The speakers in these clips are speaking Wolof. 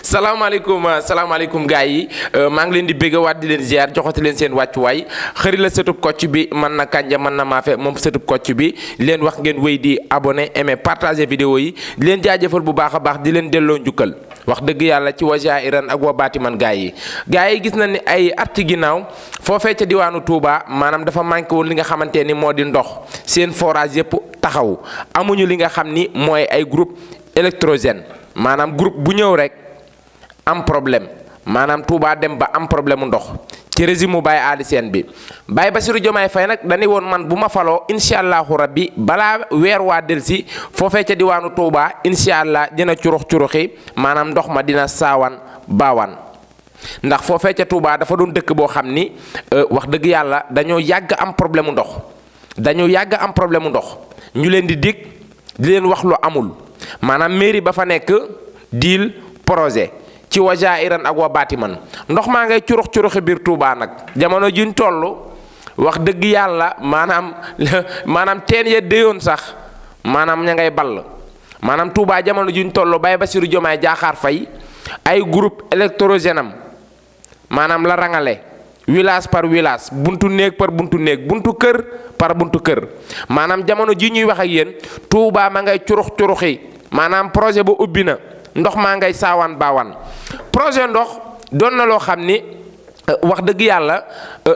salaamaaleykum gars yi maa ngi leen di bégg waat di leen ziar joxati leen seen wàccuwaay xëri la sëtub kocc bi man na kànja man na maafe moom sëtub kocc bi leen wax ngeen wéy di abonné aimer partager vidéo yi di leen jaajëfal bu baax a baax di leen delloo njukkal wax dëgg yàlla ci wajaa iran ak wa baatiman gars yi gis na ni ay at ci ginnaaw foofee ca diwaanu Touba maanaam dafa manqué woon li nga xamante ni moo di ndox seen forage yëpp taxaw amuñu li nga xam ni mooy ay groupe électrogène maanaam groupe bu ñëw rek am problème maanaam Touba dem ba am problème mu ndox ci régime mu Baye Ali Sène bi Baye Bassirou Diomaye Faye nag dañuy woon man bu ma faloo incha allahu rabbi balaa weer waa delsi foofee ca diwaanu Touba incha allah dina curuxi maanaam ndox ma dina saawan baawaan ndax foofee ca Touba dafa doon dëkk boo xam ni wax dëgg yàlla dañoo yàgg am problème mu ndox ñu leen di dig di leen wax lu amul maanaam mairie ba fa nekk deal projet ci wajaa iran ak wa baatiman ndox maa ngay curuxi biir Touba nag jamono juñ toll wax dëgg yàlla maanaam teen ya déyoon sax maanaam ña ngay ball maanaam Touba jamono juñ toll Baye Bassirou Diomaye Diakhar Faye ay groupe électrogène am maanaam la rangale village par village buntu néeg par buntu néeg buntu kër par buntu kër maanaam jamono ji ñuy wax ak yéen Touba ma ngay curuxi maanaam projet ba ubbi na ndox maa ngay saawaan baawaan projet ndox doon na loo xam ni wax dëgg yàlla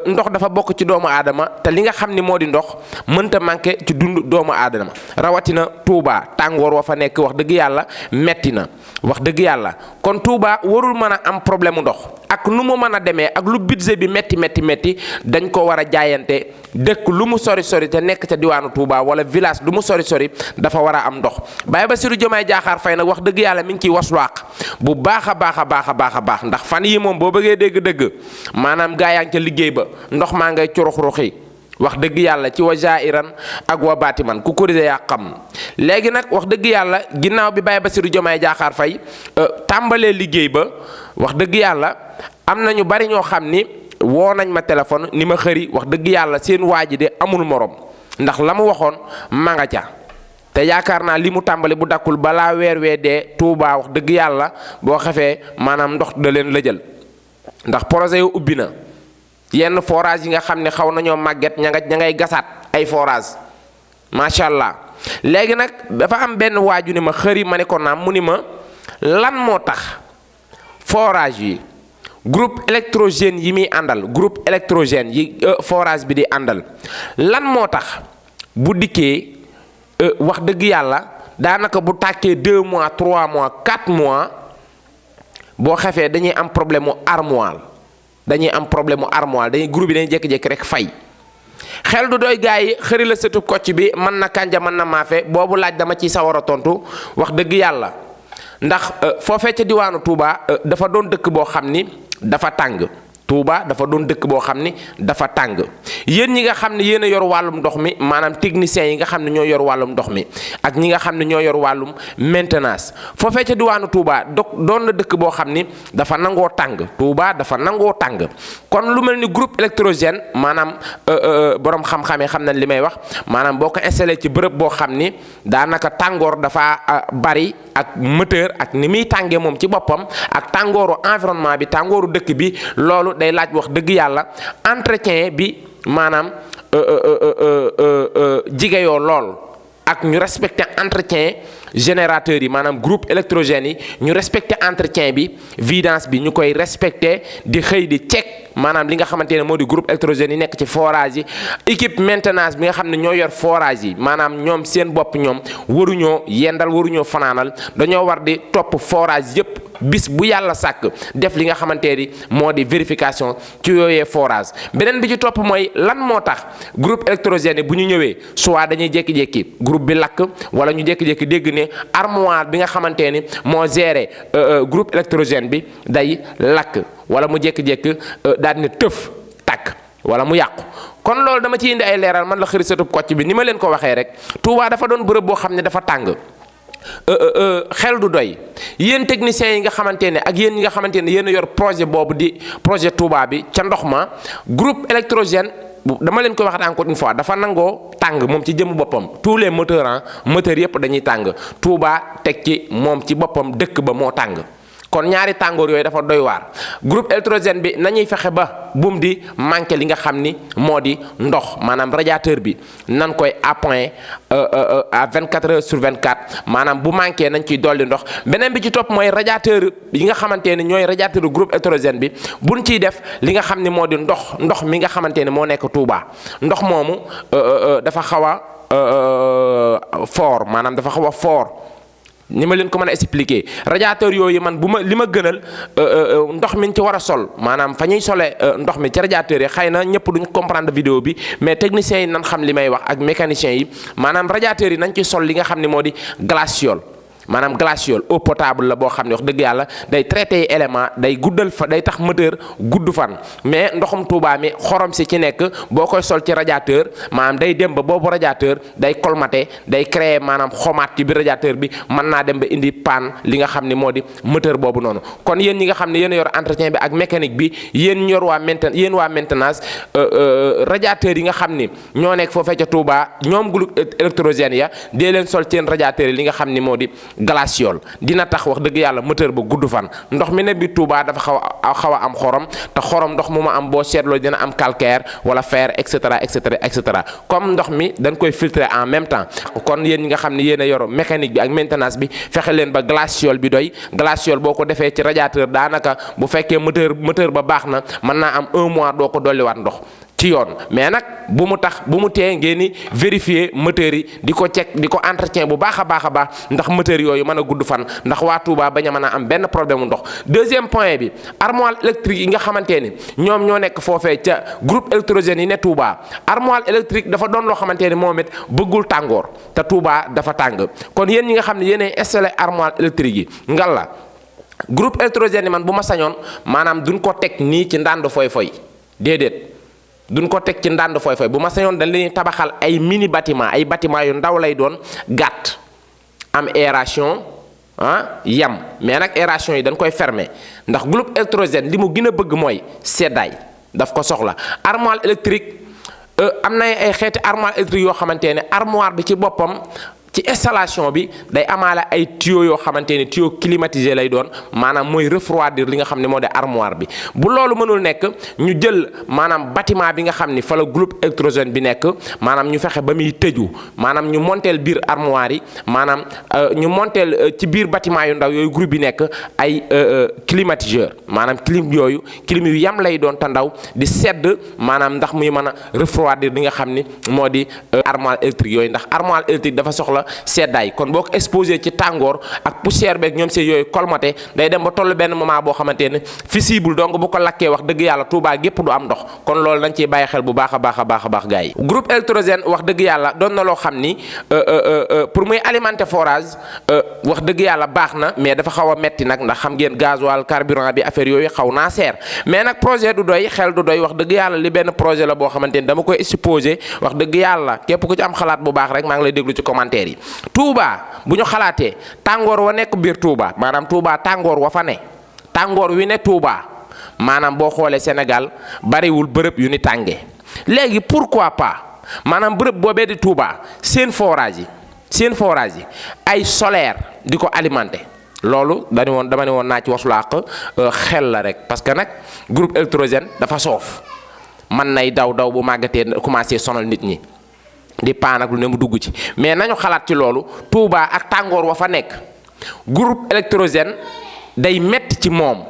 ndox dafa bokk ci doomu aadama te li nga xam ni moo di ndox mënta manqué ci dund doomu aadama rawatina Touba tàngoor wa fa nekk wax dëgg yàlla metti na wax dëgg yàlla kon Touba warul mën a am problème mu ndox ak nu mu mën a demee ak lu budget bi metti dañ ko war a jaayante dëkk lu mu sori te nekk ca diwaanu Touba wala village lu mu sori dafa war a am ndox Baye Bassirou Diomaye Diakhar Faye nag wax dëgg yàlla mi ngi ciy wasluwaaq bu baax a baax ndax fan yi moom boo bëggee dégg maanaam gaa yaa ngi ca liggéey ba ndox maa ngay curuxi wax dëgg yàlla ci wajaa iran ak wa baatiman ku korise yaa xam léegi nag wax dëgg yàlla ginnaaw bi Baye Bassirou Diomaye Diakhar Faye tàmbalee liggéey ba wax dëgg yàlla am na ñu bari ñoo xam ni woo nañ ma téléphone ni ma xëri wax dëgg yàlla seen waa ji de amul morom ndax la mu waxoon ma nga ca te yaakaar naa li mu tàmbali bu dakkul balaa weer wee dee Touba wax dëgg yàlla boo xefee maanaam ndox da leen la jël ndax projet yu ubbi na yenn forage yi nga xam ne xaw nañoo màgget ña ngay gasaat ay forage macha allah léegi nag dafa am benn waaju ni ma xëri ma ne ko naam mu ni ma lan moo tax forage yi groupe électrogène yi muy àndal groupe électrogène yi forage bi di àndal lan moo tax bu dikkee wax dëgg yàlla daanaka bu tàkkee 2 mois 3 mois 4 mois boo xefee dañuy am problème mu armoire dañuy groupe bi dañuy jékki-jékki rek fay xel du doy gars yi xëri la sëtub kocc bi mën na kànja mën na maafe boobu laaj dama ciy sawar a tontu wax dëgg yàlla ndax foofee ca diwaanu Touba dafa doon dëkk boo xam ni dafa tàng Touba dafa doon dëkk boo xam ni dafa tàng yéen ñi nga xam ne yéen a yor wàllum ndox mi maanaam techniciens yi nga xam ne ñoo yor wàllum ndox mi ak ñi nga xam ne ñoo yor wàllum maintenance foofee ca diwaanu Touba doon na dëkk boo xam ni dafa nangoo tàng Touba dafa nangoo tàng kon lu mel ni groupe électrogène maanaam borom xam-xam yi xam nañ li may wax maanaam boo ko installé ci bërëb boo xam ni daanaka tàngoor dafa bari ak moteur ak ni muy tàngee moom ci boppam ak tàngooru environnement bi tàngooru dëkk bi loolu day laaj wax dëgg yàlla entretien bi maanaam jigéeyoo lool ak ñu respecté entretien générateurs yi maanaam groupe électrogène yi ñu respecté entretien bi vidange bi ñu koy respecté di xëy di check maanaam li nga xamante ne moo di groupe électrogène yi nekk ci forage yi équipe maintenance bi nga xam ne ñoo yor forage yi maanaam ñoom seen bopp ñoom waruñoo yendal waruñoo fanaanal dañoo war di topp forage yépp bis bu yàlla sàkk def li nga xamante ni moo di vérification ci yooyee forage beneen bi ci topp mooy lan moo tax groupe électrogène yi bu ñu ñëwee soit dañuy jékki-jékki groupe bi lakk wala ñu jékki-jékki dégg ne armoire bi nga xamante ni moo géré groupe électrogène bi day lakk wala mu jékki-jékki daal di ne tëf takk wala mu yàqu kon loolu dama ci indi ay leeral man la xëri satub kocc bi ni ma leen ko waxee rek Touba dafa doon bërëb boo xam ne dafa tàng xel du doy yéen techniciens yi nga xamante ne ak yéen ñi nga xamante ne yéen a yor projet boobu di projet Touba bi ca ndox ma groupe électrogène dama leen koy waxaat encore une fois dafa nangoo tàng moom ci jëm boppam tous les moteurs yëpp dañuy tàng Touba teg ci moom ci boppam dëkk ba moo tàng. kon ñaari tàngoor yooyu dafa doy waar groupe électrogène bi nañuy fexe ba bum di manqué li nga xam ni moo di ndox maanaam radiateur bi nan koy à point à 24 heures sur 24 maanaam bu manqué nañ ciy dolli ndox beneen bi ci topp mooy radiateur yi nga xamante ne ñooy radiateur groupe électrogène bi buñ ciy def li nga xam ni moo di ndox mi nga xamante ne moo nekk Touba ndox moomu dafa xaw a fort maanaam dafa xaw a fort. ni ma leen ko mën a expliquer radiateur yooyu man li ma gënal ndox mi ñu ci war a sol maanaam fa ñuy solee ndox mi ci radiateur yi xëy na ñëpp duñ comprendre vidéo bi mais techniciens yi nan xam li may wax ak mécaniciens yi maanaam radiateur yi nañ ci sol li nga xam ne moo di glaciol maanaam glaciol eau potable la boo xam ne wax dëgg yàlla day traité élément day guddal fa day tax moteur gudd fan mais ndoxum Touba mi xorom si ci nekk boo koy sol ci radiateur maanaam day dem ba boobu radiateur day colmaté day créer maanaam xomaat ci biir radiateur bi mën naa dem ba indi panne li nga xam ne moo di moteur boobu noonu kon yéen ñi nga xam ne yéen a yor entretien bi ak mécanique bi yéen yor waa maintenance radiateur yi nga xam ni ñoo nekk foofee ca Touba ñoom groupe électrogène ya dee leen sol seen radiateur yi li nga xam ni moo di glaciol dina tax wax dëgg yàlla moteur ba gudd fan ndox mi ne bi Touba dafa xaw a am xorom te xorom ndox mu ma am boo seetloo dina am calcaire wala fer et cetera et cetera et cetera comme ndox mi dañ koy filtrer en même temps kon yéen ñi nga xam ne yéen a yor mécanique bi ak maintenance bi fexe leen ba glaciol bi doy glaciol boo ko defee ci radiateur daanaka bu fekkee moteur ba baax na mën naa am 1 mois doo ko dolliwaat ndox ci yoon mais nag bu mu tee ngeen ni vérifier moteur yi di ko check di ko entretien bu baax a baax ndax moteur yooyu mën a gudd fan ndax waa Touba bañ a mën a am benn problème mu ndox deuxième point bi armoire électrique yi nga xamante ni ñoom ñoo nekk foofee ca groupe électrogène yi ne Touba armoire électrique dafa doon loo xamante ni moom it bëggul tàngoor te Touba dafa tàng kon yéen ñi nga xam ne yéenay installé armoire électrique yi ngal la groupe électrogène yi man bu ma sañoon maanaam duñ ko teg nii ci ndànd foy déedéet duñ ko teg ci ndànd foy bu ma sañoon dañ leen tabaxal ay mini bâtiment ay bâtiment yu ndaw lay doon gàtt am aération yam mais nag aération yi dañ koy fermer ndax groupe électrogène li mu gën a bëgg mooy seddaay daf ko soxla armoire électrique am na ay xeeti armoire électrique yoo xamante ne armoire bi ci boppam ci installation bi day amaale ay tuyaux yoo xamante ne tuyau climatisé lay doon maanaam mooy refroidir li nga xam ne moo di armoire bi bu loolu mënul nekk ñu jël maanaam bâtiment bi nga xam ni fa la groupe électrogène bi nekk maanaam ñu fexe ba muy tëju maanaam ñu monteel biir armoire yi maanaam ñu monteel ci biir bâtiment yu ndaw yooyu groupe bi nekk ay climatiseur maanaam clim yu yam lay doon te ndaw di sedd maanaam ndax muy mën a refroidir li nga xam ni moo di armoire électrique yooyu ndax armoire électrique dafa soxla seddaay kon boo ko exposé ci tàngoor ak poussière beeg ñoom seen yooyu colmaté day dem ba toll benn moment boo xamante ne visible donc bu ko lakkee wax dëgg yàlla Touba gépp du am ndox kon loolu dañ ciy bàyyi xel bu baax a baax gars yi groupe électrogène wax dëgg yàlla doon na loo xam ni pour muy alimenter forage wax dëgg yàlla baax na mais dafa xaw a metti nag ndax xam ngeen gasoil carburant bi affaire yooyu xaw naa seer mais nag projet du doy xel du doy wax dëgg yàlla li benn projet la boo xamante ni dama koy exposé wax dëgg yàlla képp ku ci am xalaat bu baax rek maa ngi lay déglu ci commentaire yi Touba bu ñu xalaatee tàngoor wa nekk biir Touba maanaam Touba tàngoor wa fa ne tàngoor wi ne Touba maanaam boo xoolee Sénégal bariwul bërëb yu ni tàngee léegi pourquoi pas maanaam bërëb boobee di Touba seen forage yi ay solaire di ko alimenter loolu dama ne woon naa ci wasulaaq xel la rek parce que nag groupe électrogène dafa soof man nay daw bu màggatee commencé sonal nit ñi di paan ak lu ne mu dugg ci mais nañu xalaat ci loolu Touba ak tàngoor wa fa nekk groupe électrogène day metti ci moom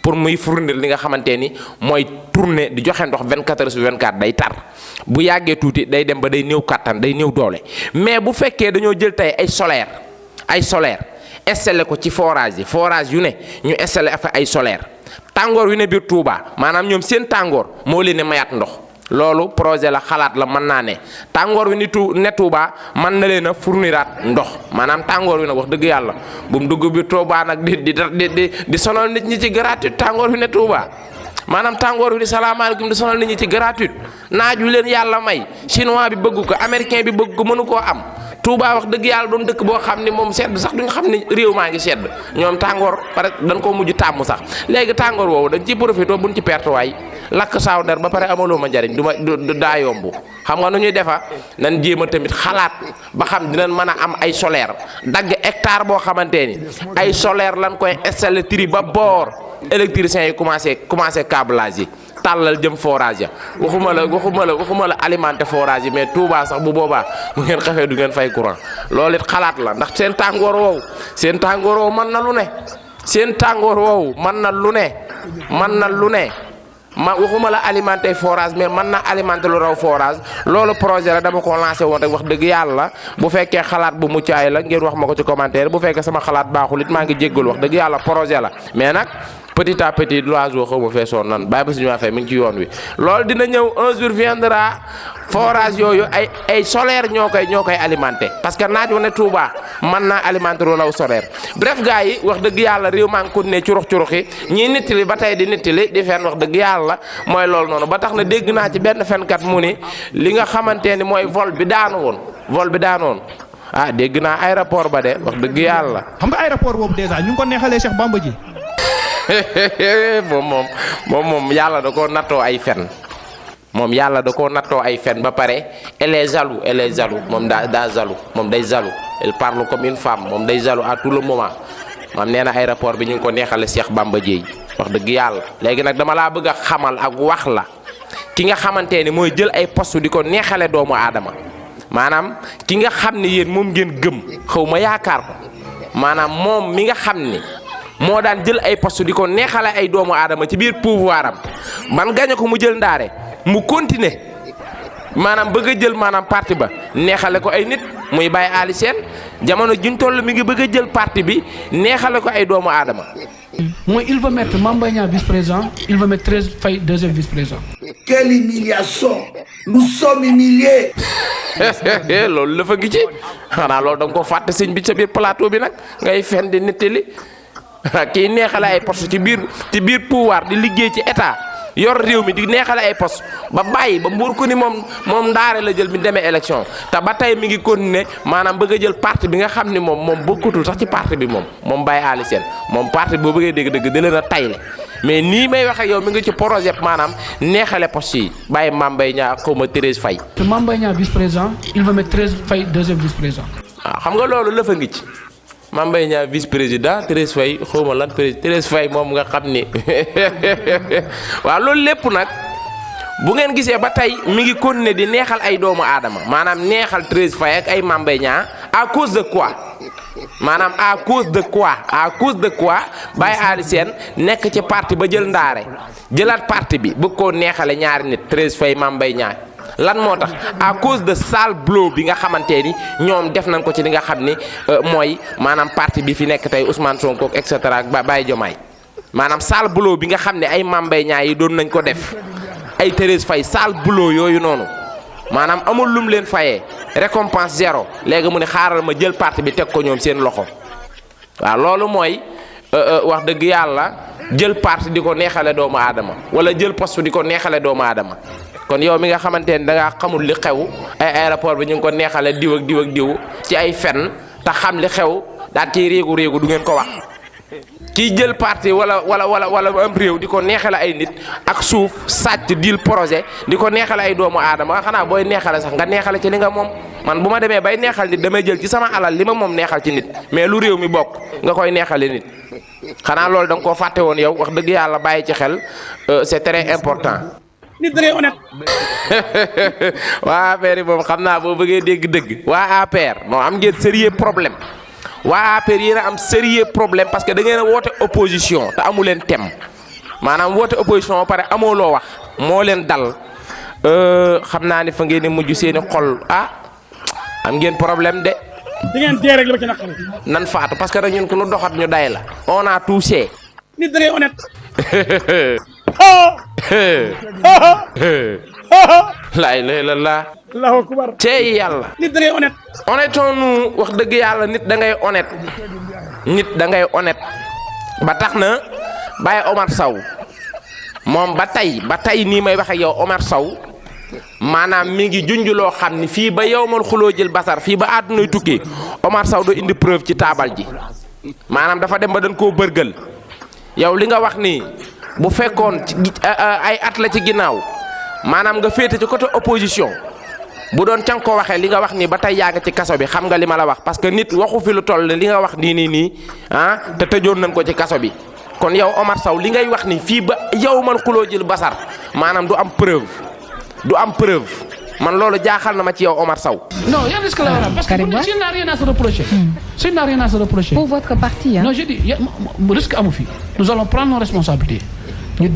pour muy fournir li nga xamante ni mooy tourner di joxe ndox 24 heures sur 24 day tar bu yàggee tuuti day dem ba day néew kattan day néew doole mais bu fekkee dañoo jël tey ay solaire installé ko ci forage yu ne ñu installé fa ay solaire tàngoor yu ne biir Touba maanaam ñoom seen tàngoor moo leen ne mayaat ndox loolu projet la xalaat la mën naa ne tàngoor wi ne Touba mën na leen a fourniraat ndox maanaam tàngoor wi nag wax dëgg yàlla bu mu dugg bi Touba nag di sonal nit ñi ci gratuite tàngoor wi ne Touba maanaam tàngoor wi di salaamaaleykum di sonal nit ñi ci gratuite naaj wi leen yàlla may chinois bi bëgg ko américain bi bëgg ko mënu koo am Touba wax dëgg yàlla doon dëkk boo xam ni moom sedd sax duñ xam ni réew maa ngi sedd ñoom tàngoor pare dañ koo mujj tàmm sax léegi tàngoor woowu dañ ciy profité buñ ci perte waay lakk saaw der ba pare amaloo ma njariñ du daa yomb xam nga nu ñuy defa nan jéem a tamit xalaat ba xam dinañ mën a am ay solaire dagg hectare boo xamante ni ay solaire lan koy installer tri ba boor électriciens yi commencé câblage yi tàllal jëm forage ya waxuma la alimenter forage yi mais Touba sax bu boobaa bu ngeen xefee du ngeen fay courant loolu it xalaat la ndax seen tàngoor woowu mën na lu ne seen tàngoor woowu mën na lu ne ma waxuma la alimenter forage mais mën na alimenter lu raw forage loolu projet la dama ko lancé woon rek wax dëgg yàlla bu fekkee xalaat bu mucc ay la ngeen wax ma ko ci commentaire bu fekkee sama xalaat baaxul it maa ngi jéggal wax dëgg yàlla projet la mais nag petit à petit l'oiseau xaw ma feesoon nan bàyyi ba suñu affaire mi ngi ci yoon wi loolu dina ñëw un jour viendra forage yooyu ay solaire ñoo koy alimenter parce que naaj wu ne Touba mën naa alimenter lu raw solaire bref gars yi wax dëgg yàlla réew maa ngi ko ne curux yi ñii nittali ba tey di nittali di fen wax dëgg yàlla mooy loolu noonu ba tax na dégg naa ci benn fenkat mu ni li nga xamante ni mooy vol bi daanu woon ah dégg naa aéroport ba de wax dëgg yàlla. xam nga aéroport boobu déjà ñu ngi ko neexalee Cheikh Bamba ji. moom yàlla da koo nattoo ay fen ba pare elle est jaloux moom daa jaloux moom day jaloux elle parle comme une femme moom day jaloux à tout le moment moom nee na aéroport bi ñu ngi ko neexale Cheikh Bamba Dièye wax dëgg yàlla léegi nag dama laa bëgg a xamal ak wax la ki nga xamante ni mooy jël ay poste di ko neexale doomu aadama maanaam ki nga xam ne yéen moom ngeen gëm xaw ma yaakaar ko maanaam moom mi nga xam ni moo daan jël ay poste di ko neexale ay doomu aadama ci biir pouvoir am man gañe ko mu jël ndaare mu continuer maanaam bëgg a jël maanaam parti ba neexale ko ay nit muy Baye Ali Sène jamono juñ toll mi ngi bëgg a jël parti bi neexale ko ay doomu aadama. mooy il veut mettre Mame Mbaye Niang vice-président il veut mettre Thérèse Faye deuxième vice-président. Quelle humiliation! Nous sommes humiliés. loolu la fa gi ci xanaa loolu da nga ko fàtte sëñ bi sa biir plateau bi nag ngay fen di nettali kii neexale ay poste ci biir pouvoir di liggéey ci état yor réew mi di neexale ay poste ba bàyyi ba mbuur ko ni moom ndaare la jël bi demee élection te ba tey mi ngi continuer maanaam bëgg a jël parti bi nga xam ni moom bokkutul sax ci parti bi moom Baye Ali Sène moom parti boo bëggee dégg-dëgg da leen a tayle mais nii may wax ak yow mi ngi ci projet maanaam neexale poste yi bàyyi Mame Mbaye Niang xaw ma Thérèse Faye. te Mame Mbaye Niang vice-président il veut mettre Thérèse Faye deuxième vice-président. waaw xam nga loolu la fa ngi ci. Mame Mbaye Niang vice-président Thérèse Faye xawma lan Thérèse Faye moom nga xam ni waaw loolu lépp nag bu ngeen gisee ba tey mi ngi continuer di neexal ay doomu aadama maanaam neexal Thérèse Faye ak ay Mame Mbaye Niang à cause de quoi maanaam à cause de quoi Baye Ali Sène nekk ci parti ba jël ndaare jëlaat parti bi bëgg koo neexale ñaari nit Thérèse Faye Mame Mbaye Niang lan moo tax à cause de sale boulot bi nga xamante ni ñoom def nañ ko ci li nga xam ni mooy maanaam parti bi fi nekk tey Ousmane Sonko et cetera ak Baye Diomaye maanaam sale boulot bi nga xam ne ay Mame Mbaye Niang yi doon nañ ko def ay Thérèse Faye sale boulot yooyu noonu maanaam amul lum leen fayee récompense zéro léegi mu ne xaaral ma jël parti bi teg ko ñoom seen loxo waaw loolu mooy wax dëgg yàlla jël parti di ko neexale doomu aadama wala jël poste di ko neexale doomu aadama. kon yow mi nga xamante ne da ngaa xamul li xew ay aéroport bi ñu ngi ko neexale diw ak diw ci ay fen te xam li xew daal ciy réegu du ngeen ko wax kiy jël parti wala am réew di ko neexale ay nit ak suuf sàcc dil projet di ko neexale ay doomu aadama xanaa booy neexale sax nga neexale ci li nga moom man bu ma demee bay neexal nit damay jël ci sama alal li ma moom neexal ci nit mais lu réew mi bokk nga koy neexale nit xanaa loolu da nga koo fàtte woon yow wax dëgg yàlla bàyyi ci xel c'est très important. nit da ngay honnête. waa APR yi moom xam naa boo bëggee dégg dëgg waa APR non am ngeen sérieux problème waa APR yéen a am sérieux problème parce que da ngeen a woote opposition te amu leen thème maanaam woote opposition ba pare amoo loo wax moo leen dal xam naa ni fa ngeen di mujj seeni xol am ngeen problème de. da ngeen dee rek li ma ci naqari. nan faatu parce que rek ñun ku nu doxat ñu day la. on a touché. nit da ngay honnête. laa ilaaha illallaah. Allahu akbar. cey yàlla. nit da ngay honnête. honnêtons-nous wax dëgg yàlla nit da ngay honnête. nit da ngay honnête. ba tax na Baye Omar Sow moom ba tey nii may wax ak yow Omar Sow maanaam mi ngi junj loo xam ni fii ba yow mal xuloo jël basar fii ba àddunay tukki Omar Sow do indi preuve ci taabal ji maanaam dafa dem ba dañ koo bërgël yow li nga wax nii bu fekkoon ay at la ci ginnaaw maanaam nga féete ci côté opposition bu doon ca nga ko waxee li nga wax nii ba tey yaa ngi ci kaso bi xam nga li ma la wax parce que nit waxu fi lu toll li nga wax nii te tëjoon nañ ko ci kaso bi kon yow Omar Sow li ngay wax ni fii ba yow man xuloo jël basar maanaam du am preuve man loolu jaaxal na ma ci yow Omar Sow. Non, il y a un risque là, parce que s'il n'a rien à se reprocher. S'il n'a rien à se reprocher. Pour votre parti, hein. Non, je dis, il y a un risque à mon fils. Nous allons prendre nos responsabilités. Ñu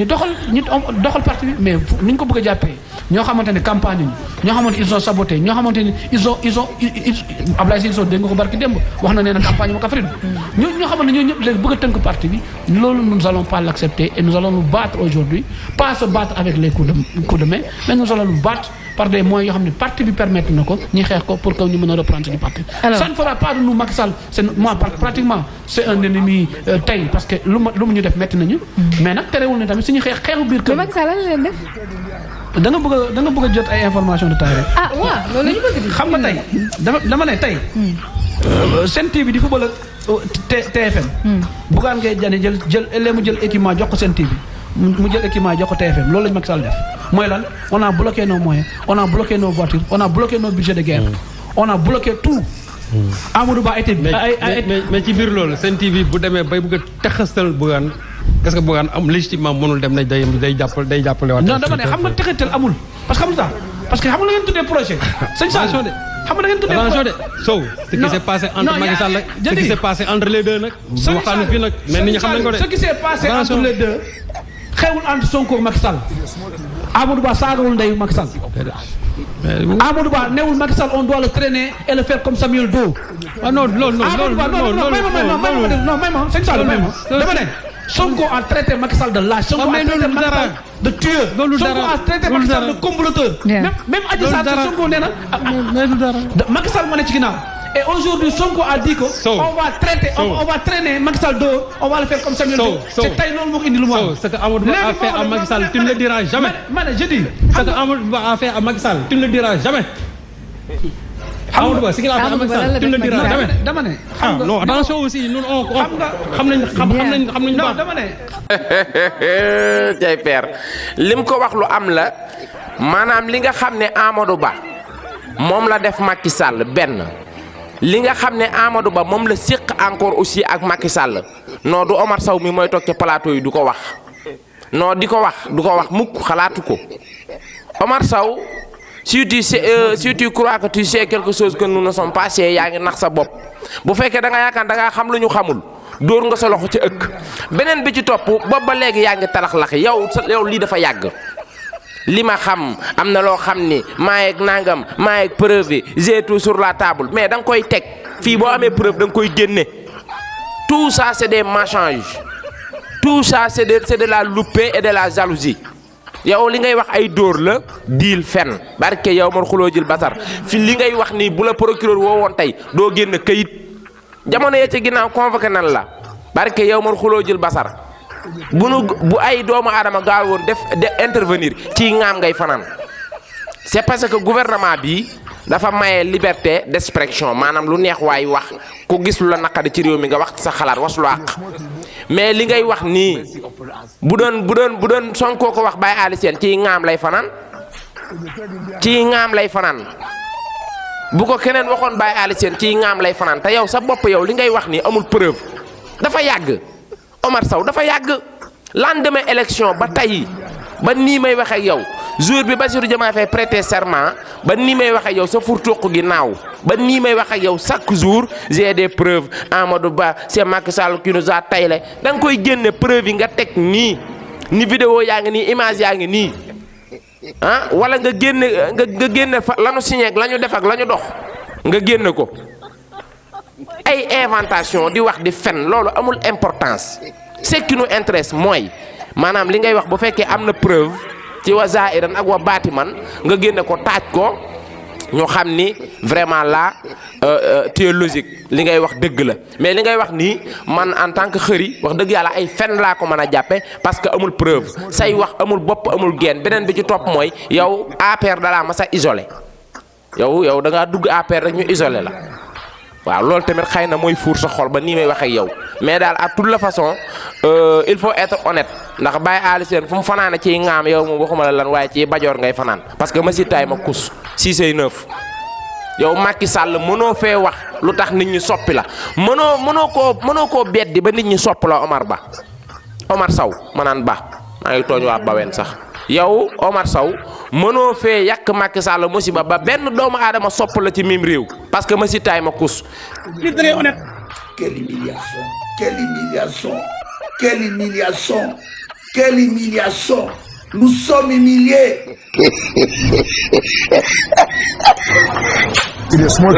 doxal parti bi mais ni ñu ko bëgg a jàppee ñoo xamante ne campagne ñoo xamante ils ont saboté ñoo xamante ne ils ont Ablaye Cissé dégg nga ko barki démb wax na nee na campagne ma Kaffrine ñoo xamante ne ñoo ñëpp léegi bëgg a tënk parti bi loolu nous allons pas l'accepter et nous allons nous battre aujourd'hui pas se battre avec les coups de main mais nous allons nous battre par des moyens yoo xam ne parti bi permettre na ko ñu xeex ko pour que ñu mën a reprendre du parti. Ça ne fera pas de nous Macky Sall moi pratiquement c'est un ennemi tey parce que lu mu ñu def metti nañu mais nag terewul ne tamit suñu xeexu biir kër. Macky Sall lan leen def. da nga bëgg a jot ay information de taille rek. Ah waaw loolu la ñu bëgg di. xam nga tey dama ne tey. Sen TV di football ak TFM. Bougane Gueye Dany jël mu jël équipement jox ko Sen TV mu jël équipement jox ko TFM loolu la ñu Macky Sall def mooy lan on a bloqué nos moyens on a bloqué nos voitures on a bloqué nos budgets de guerre on a bloqué tout. Amadou Ba été mais ci biir loolu Sen TV bu demee bay bëgg a texastal Bougane est-ce que Bougane am légitimement mënul dem ne day jàppale waat. non dama ne xam nga texatal amul parce que xam nga parce que xam nga la ngeen tuddee projet. sëñ Sall xam nga da ngeen tuddee projet Sow ce qui s'est passé entre Macky Sall ak ce qui s'est passé entre les deux nag. waxtaanu fii nag mais nit ñi xam nañ ko de. ce qui s'est passé entre les deux xewul entre Sonko ak Macky Sall. Amadou Ba saagawul ndeyu Macky Sall. Amadou Ba newul Macky Sall on doit le traîner et le faire comme Samuel Doe. Ah non loolu non sëñ Sall dama ne Sonko a traité Macky Sall de lâche. Sonko a traité Macky Sall de tueur. Sonko a traité Macky Sall de comploteur. Même Adji Sarr Sonko nee na. Macky Sall moo ne ci ginnaaw. Et aujourd'hui Sonko a dit que on va traîner Macky Sall dehors, on va le faire comme Samuel Doe. C'est tey loolu moo ko indi lu mu am. Ce que Amadou Ba a fait à Macky Sall tu ne le diras jamais. Je dis. Ce que Amadou Ba a fait à Macky Sall tu ne le diras jamais. Amadou Ba ce qu'il a fait à Macky Sall tu ne le diras jamais. dama ne. Ah non attention aussi ñun on xam nañ non dama ne. tey père lim ko wax lu am la maanaam li nga xam ne Amadou Ba moom la def Macky Sall benn. li nga xam ne Amadou Ba moom la séq encore aussi ak Macky Sall non du Omar Sow mi mooy toog ca plateau yi du ko wax non du ko wax mukk xalaatu ko Omar Sow si tu crois que tu sais quelque chose que nous ne sommes pas yaa ngi nax sa bopp bu fekkee da nga yaakaar da ngaa xam lu ñu xamul dóor nga sa loxo ci ëkk beneen bi ci topp boobu ba léegi yaa ngi talax-laxi yow lii dafa yàgg. li ma xam am na loo xam ni maa yeeg nangam maa yeeg preuve yi j'ai tout sur la table mais da nga koy teg fii boo amee preuve da nga koy génne tout ça c'est des mensonges tout ça c'est de la loupé et de la jalousie yow li ngay wax ay dóor la diil fen barke yow man xuloo jël basar fi li ngay wax nii bu la procureur woo woon tey doo génn këyit jamono yee ci ginnaaw convoqué nan la barke yow man xuloo jël basar bu ay doomu aadama gaaw woon de intervenir ci ngaam ngay fanaan c'est parce que gouvernement bi dafa maye liberté d'expression maanaam lu neex waay wax ku gis lu la naqari ci réew mi nga wax sa xalaat was lu àq mais li ngay wax nii bu doon Sonko ko wax Baye Ali Sène ci ngaam lay fanaan bu ko keneen waxoon Baye Ali Sène ci ngaam lay fanaan te yow sa bopp yow li ngay wax nii amul preuve dafa yàgg. Omar Sow dafa yàgg lendemain élection ba tey ba nii may wax ak yow jour bi Bassirou Diomaye Faye prêter serment ba nii may wax ak yow sa furtuq gi naaw ba nii may wax ak yow chaque jour j'ai des preuves Amadou Ba c'est Macky Sall qui nous a taylé da nga koy génne preuve yi nga teg nii ni vidéo yaa ngi nii image yaa ngi nii ah wala nga génne fa la ñu signé ak la ñu def ak la ñu dox nga génne ko. ay inventation di wax di fen loolu amul importance ce qui nous intéresse mooy maanaam li ngay wax bu fekkee am na preuve ci wa zaahiran ak wa baatiman nga génne ko taaj ko ñu xam ni vraiment là tu es logique li ngay wax dëgg la mais li ngay wax nii man en tant que xëri wax dëgg yàlla ay fen laa ko mën a jàppe parce que amul preuve say wax amul bopp amul genn beneen bi ci topp mooy yow APR dalaa ma sa isolé yow da ngaa dugg APR rek ñu isolé la waaw loolu tamit xëy na mooy fuur sa xol ba nii may wax ak yow mais daal à toute la façon il faut être honnête ndax Baye Ali Sène fu mu fanaane ciy ŋaam yow moom waxuma la lan waaye ci bajoor ngay fanaan parce que ma si tay ma kus 6/9 yow Macky Sall mënoo fee wax lu tax nit ñi soppi la mënoo koo beddi ba nit ñi sopp la Omar Sow ma naan ba maa ngi tooñ waa Bawen sax yow Omar Sow mënoo fee yàq Macky Sall musiba ba benn doomu aadama sopp la ci mim réew parce que ma si tay ma kus. nit da ngay honnête. Quelle humiliation, quelle humiliation, quelle humiliation, quelle humiliation. Nous sommes humiliés. Il est smart,